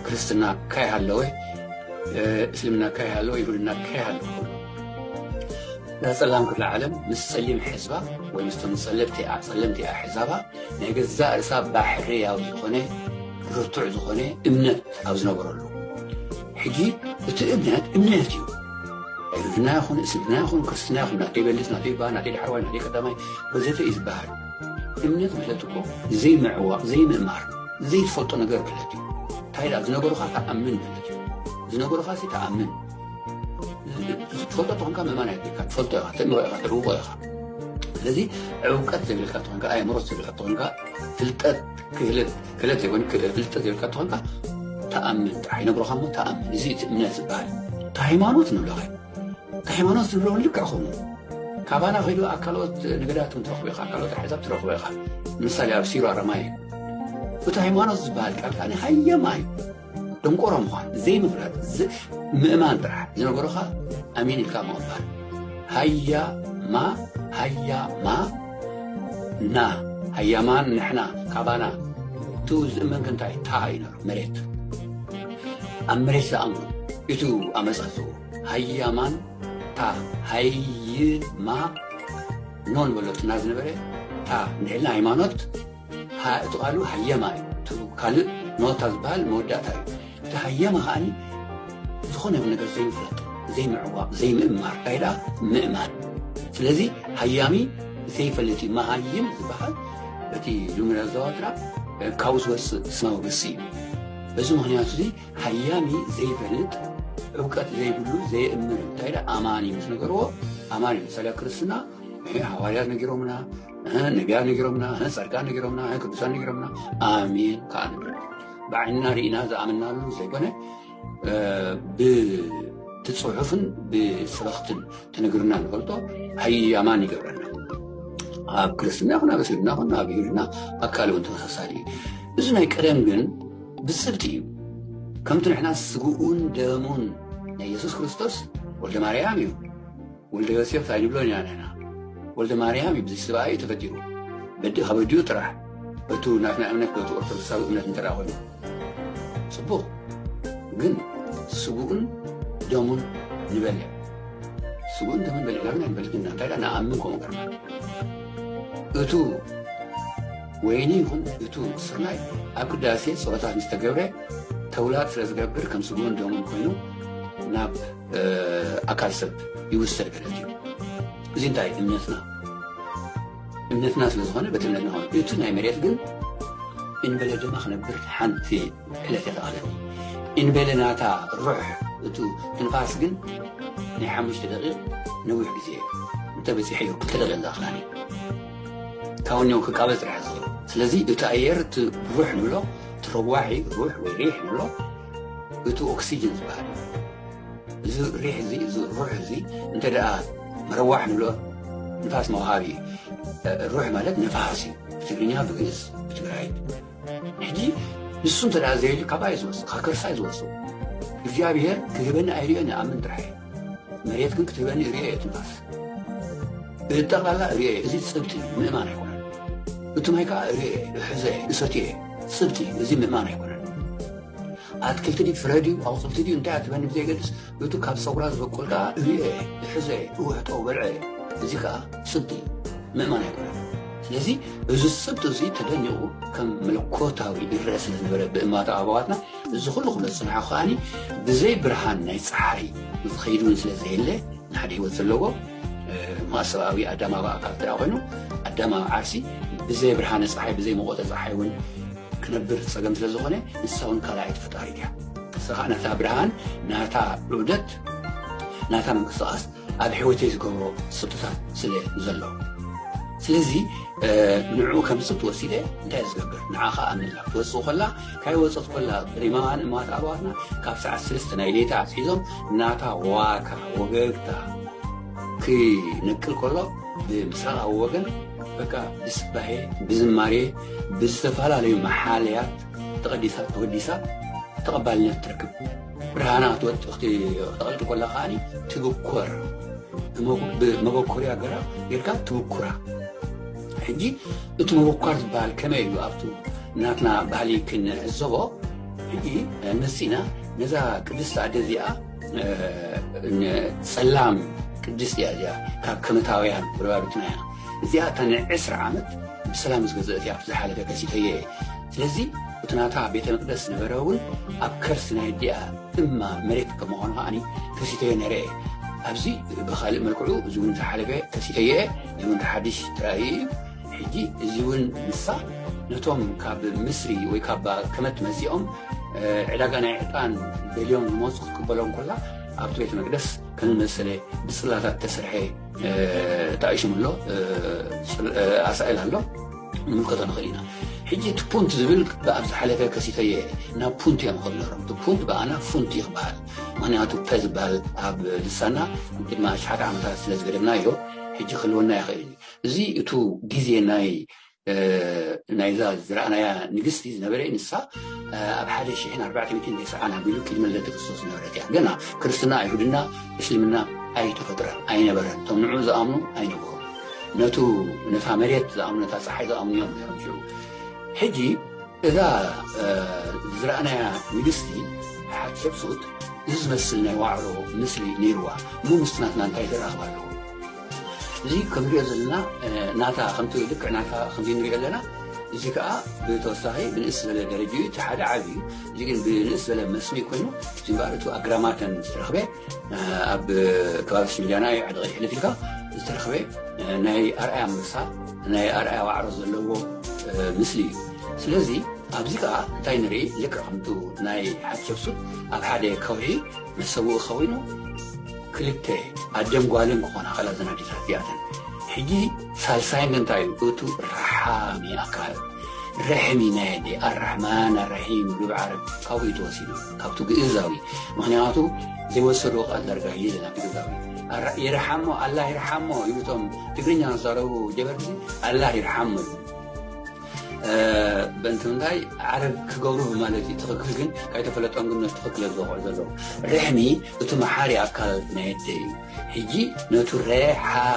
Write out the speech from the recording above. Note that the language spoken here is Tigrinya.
ክርስትና ካይሃለወ፣ እስልምና ካይሃለወ፣ ይሁድና ካይሃለወ፣ ጸላም ክፍለ ዓለም ምስ ጸሊም ሕዝባ ወይ ምስቶም ጸለምቲ ጸለምቲ ኣሕዛባ ናይ ገዛእ ርእሳ ባሕርያዊ ዝኾነ ርቱዕ ዝኾነ እምነት ኣብ ዝነበረሉ፣ ሕጂ እቲ እምነት እምነት እዩ። ኣይሁድና ይኹን እስልምና ይኹን ክርስትና ይኹን ናተይ በልጽ ናተይ ባ ናተይ ዳሕረዋይ ናተይ ቀዳማይ ወዘተ እዩ ዝበሃል። እምነት ማለት እኮ ዘይምዕዋቕ ዘይምእማር ዘይትፈልጦ ነገር ማለት እዩ። እንታይ ደኣ ዝነገሩኻ ተኣምን ማለት እዩ። ዝነገሩኻ ሲ ተኣምን። ትፈልጦ ተኾንካ ምእማን ኣይትካ ትፈልጦ ኢኻ ተእምሮ ኢኻ ተዕውቆ ኢኻ። ስለዚ ዕውቀት ዘይብልካ ተኾንካ ኣእምሮ ዘይብልካ ተኾንካ ፍልጠት ክህለት ክህለት ዘይኮን ፍልጠት ዘይብልካ ተኾንካ ተኣምን ጥራሕ ይነግሮኻ እሞ ተኣምን። እዚ እቲ እምነት ዝበሃል እቲ ሃይማኖት ንብለኻ እቲ ሃይማኖት ዝብሎ ልክዕ ኾኑ ካባና ከይዱ ኣብ ካልኦት ነገዳት ትረኽቦ ኢኻ ካልኦት ኣሕዛብ ትረኽቦ ኢኻ። ምሳሌ ኣብ ሲሮ ኣረማይ እቲ ሃይማኖት ዝበሃል ቃል ከኣ ሃየማ እዩ። ደንቆሮ ምዃን ዘይምፍላጥ ምእማን ጥራሕ ዝነገሮኻ ኣሚን ኢልካ ምቕባል። ሃያ ማ ሃያ ማ ና ሃያማን ንሕና ካባና። እቱ ዝእመን ከንታይ ታ እዩ ነሩ መሬት ኣብ መሬት ዝኣምኑ እቱ ኣመፃፅኡ ሃያማን ታ ሃይማ ኖ ንበለትና ዝነበረ ታ ንዕልና ሃይማኖት እቲ ቃሉ ሃየማ እዩ። እቲ ካልእ ኖታ ዝበሃል መወዳእታ እዩ። እቲ ሃየማ ከዓኒ ዝኾነ ነገር ዘይምፍላጥ ዘይምዕዋቕ ዘይምእማር እንታይ ደኣ ምእማን። ስለዚ ሃያሚ ዘይፈልጥ እዩ። መሃይም ዝበሃል እቲ ልሙድ ኣዘዋትራ ካብኡ ዝወፅእ ስማዊ ግሲ እዩ። በዚ ምክንያት እዚ ሃያሚ ዘይፈልጥ እውቀት ዘይብሉ ዘየእምር እንታይ ደኣ ኣማኒ ምስ ነገርዎ ኣማኒ ምሳሌ ክርስትና ሃዋርያት ነጊሮምና ነቢያት ነጊሮምና ፃድቃን ነጊሮምና ቅዱሳን ነጊሮምና ኣሜን ከዓ ንብል። ብዓይንና ርኢና ዝኣመናሉ ዘይኮነ ብትፅሑፍን ብስበክትን ተነግርና ንፈልጦ ሃያማን ይገብረና። ኣብ ክርስትና ይኹን ኣብ እስልምና ይኹን ኣብ ይሁድና ኣካል እውን ተመሳሳሊ እዩ። እዚ ናይ ቀደም ግን ብፅብጢ እዩ። ከምቲ ንሕና ስግኡን ደሙን ናይ የሱስ ክርስቶስ ወልደ ማርያም እዩ። ወልደ ዮሴፍ ኣይንብሎን ኢና ንሕና። ወልደ ማርያም እዩ ብዚ ስብኣይ እዩ ተፈጢሩ። በዲ ካብ ኣዲኡ ጥራሕ በቱ ናትና እምነት በቱ ኦርቶዶክሳዊ እምነት እንተ ኮይኑ ፅቡቕ። ግን ስጉኡን ደሙን ንበልዕ። ስጉኡን ደሙን በሊዕና ግን ኣይንፈልጥን ኢና። እንታይ ደኣ ንኣምን ከምኡ ገርና እቱ ወይኒ ይኹን እቱ ስርናይ ኣብ ቅዳሴ ፀሎታት ምስ ተገብረ ተውላጥ ስለ ዝገብር ከም ስጉኡን ደሙን ኮይኑ ናብ ኣካል ሰብ ይውሰድ ማለት እዩ። እዚ እንታይ እምነትና እምነትና ስለ ዝኾነ በቲ እምነትና ኾነ እቲ ናይ መሬት ግን እንበለ ድማ ክነብር ሓንቲ ዕለት የተኣለኒ እንበለ ናታ ሩሕ እቱ ትንፋስ ግን ናይ ሓሙሽተ ደቂቕ ነዊሕ ግዜ እዩ። እንተ በፂሐ እዩ ክልተ ደቂቕ ዝኣኽላኒ ካብ ወኒኡ ክቃበል ጥራሕ ዝኽእል። ስለዚ እቲ ኣየር እቲ ሩሕ ንብሎ እቲ ረዋሒ ሩሕ ወይ ሪሕ ንብሎ እቲ ኦክሲጅን ዝበሃል እዩ። እዚ ሪሕ እዚ እዚ ሩሕ እዚ እንተ ደኣ መረዋሕ ንብሎ ንፋስ መውሃቢ እዩ። ሩሕ ማለት ነፋስ እዩ ብትግርኛ ብግእዝ ብትግራይ። ሕጂ ንሱ እንተ ደኣ ዘይሉ ካብ ኣየ ዝወፅእ ካብ ከርሳ እዩ ዝወፅእ። እግዚኣብሔር ክህበኒ ኣይርእዮ ንኣምን ጥራሕ እየ። መሬት ግን ክትህበኒ እርእዮ እየ ትንፋስ ብጠቕላላ እርእዮ እየ። እዚ ፅብጢ ምእማን ኣይኮነን። እቲ ማይ ከዓ እርእዮ እየ እሕዞ እየ እሰትዮ እየ። ፅብጢ እዚ ምእማን ኣይኮነን። ኣትክልቲ ድዩ ፍረ ድዩ ኣቑፅልቲ ድዩ እንታይ ኣትበኒ ብዘይገድስ እቱ ካብ ፀጉራ ዝበቁል ከዓ እርእዮ እየ እሕዞ እየ እውሕጦ በልዖ እየ። እዚ ከዓ ፅብጢ ምእማን ኣይኮነን። ስለዚ እዚ ፅብጢ እዚ ተደኒቑ ከም መለኮታዊ ይረአ ስለ ዝነበረ ብእማተ ኣበዋትና እዚ ኩሉ ክመፅእ ንዓ ከዓኒ ብዘይ ብርሃን ናይ ፀሓይ ዝኸይድ እውን ስለ ዘየለ ንሓደ ህይወት ዘለዎ መሰብኣዊ ኣዳማዊ ኣካል እንተ ኮይኑ ኣዳማዊ ዓርሲ ብዘይ ብርሃነ ፀሓይ ብዘይ መቆፀ ፀሓይ እውን ክነብር ፀገም ስለ ዝኾነ ንሳ እውን ካልኣይቲ ፈጣሪት እያ። ንሳ ከዓ ናታ ብርሃን ናታ ዑደት ናታ ምንቅስቃስ ኣብ ህይወተይ ዝገብሮ ስብትታት ስለ ዘሎ ስለዚ ንዕኡ ከም ስብቲ ወሲደ እንታይ ዝገብር ንዓ ከዓ ኣምንላ ክትወፅእ ከላ ካይ ወፀት ከላ ሪማን እማት ኣባትና ካብ ሰዓት ሰለስተ ናይ ሌታ ኣትሒዞም ናታ ዋካ ወገግታ ክነቅል ከሎ ብምስራቃዊ ወገን በቃ ብስባሄ ብዝማሬ ብዝተፈላለዩ መሓለያት ተቐዲሳ ተወዲሳ ተቐባልነት ትረክብ። ብርሃና ክትወጥእ ክተቐልጥ ከላ ከዓኒ ትብኮር። ብመበኮርያ ገራ ጌርካ ትብኩራ። ሕጂ እቲ ምብኳር ዝበሃል ከመይ እዩ ኣብቱ ናትና ባህሊ ክንዕዘቦ ሕጂ ንመፅእ ኢና። ነዛ ቅድስቲ ኣደ እዚኣ ጸላም ቅድስቲ እያ እዚኣ፣ ካብ ከመታውያን ጎረባብትና እያ። እዚኣ እታ ንዕስራ ዓመት ብሰላም ዝገዘእት እያ። ዝሓለፈ ከሲተዮ እየ። ስለዚ እቲ ናታ ቤተ መቅደስ ነበረ እውን ኣብ ከርሲ ናይ ኣዲኣ እማ መሬት ከምዃኑ ከዓኒ ከሲተዮ ነረ እየ። ኣብዚ ብኻልእ መልክዑ እዚ እውን ዝሓለፈ ከሲተዮ እየ። እዚ እውን ሓድሽ ተራእዩ እዩ። ሕጂ እዚ እውን ንሳ ነቶም ካብ ምስሪ ወይ ካብ ከመት መጺኦም ዕዳጋ ናይ ዕጣን ደልዮም ዝመፁ ክትቅበሎም ከላ ኣብቲ ቤተ መቅደስ ከም ዝመሰለ ብፅላታት ተሰርሐ ተኣሽሙ ኣሎ። ኣሳእል ኣሎ። ንምልከቶ ንኽእል ኢና። ሕጂ እቲ ፑንት ዝብል ብኣብ ዝሓለፈ ከሲተየ ናብ ፑንት እዮም ክለሮም። እቲ ፑንት ብኣና ፉንት ይክበሃል። ምክንያቱ ፐ ዝበሃል ኣብ ልሳና ቅድሚ ኣሽሓት ዓመታት ስለ ዝገደብናዮ ሕጂ ክህልወና ይኽእል እዩ። እዚ እቱ ግዜ ናይ ናይዛ ዝረኣናያ ንግስቲ ዝነበረ ንሳ ኣብ ሓደ ሽሕን ኣርባዕተ ሚእትን ተስዓን ኣቢሉ ቅድሚ ልደተ ክርስቶስ ዝነበረት እያ። ገና ክርስትና፣ ኣይሁድና፣ እስልምና ኣይተፈጥረን ኣይነበረን። እቶም ንዑ ዝኣምኑ ኣይነበሩ። ነቱ ነታ መሬት ዝኣምኑ፣ ነታ ፀሓይ ዝኣምኑ እዮም ነሮም ሽዑ። ሕጂ እዛ ዝረኣናያ ንግስቲ ሓትሸብሱት እዚ ዝመስል ናይ ዋዕሮ ምስሊ ነይርዋ። እሞ ምስቲ ናትና እንታይ ዘራኽብ ኣለዎ? እዚ ከምንሪኦ ዘለና ናታ ከምቲ ልክዕ ናታ ከምዚ ንሪኦ ኣለና። እዚ ከዓ ብተወሳኺ ብንእስ ዝበለ ደረጃ እዩ። እቲ ሓደ ዓብዪ እዩ። እዚ ግን ብንእስ ዝበለ መስሚ ኮይኑ እዚ እምበኣር እቲ ኣግራማተን ዝተረኽበ ኣብ ከባቢ ስሚዳና እዩ ዓዲ ቀይሕ ልፊልካ ዝተረኽበ ናይ ኣርኣያ ኣንበሳ ናይ ኣርኣያ ዋዕሮ ዘለዎ ምስሊ እዩ። ስለዚ ኣብዚ ከዓ እንታይ ንርኢ? ልክዕ ከምቱ ናይ ሓትሸብሱት ኣብ ሓደ ከውሒ መሰውኢ ከዊኑ ክልተ ኣደን ጓልን ክኾና ከላ ዘን ኣዴታት እዚኣተን። ሕጂ ሳልሳይን እንታይ እዩ? እቱ ረሓሚ ኣካል ረሕሚ ናይ ኣደ ኣራሕማን ኣራሒም ሉብ ዓረብ ካብኡ እዩ ተወሲዱ ካብቱ ግእዛዊ። ምክንያቱ ዘይወሰድዎ ቃል ዳርጋ የለን ኣብ ግእዛዊ። ይርሓሞ ኣላ ይርሓሞ ይብሉ እቶም ትግርኛ ዝዛረቡ ጀበርቲ። ኣላ ይርሓሞ ይብሉ። በእንቲ ምንታይ ዓረብ ክገብሩ ማለት እዩ ትኽክል፣ ግን ካይተፈለጦም ግን ነቲ ትኽክል እዮም ዝወቕዑ ዘለዉ። ርሕሚ እቲ መሓሪ ኣካል ናይ ኣደ እዩ። ሕጂ ነቱ ረሓም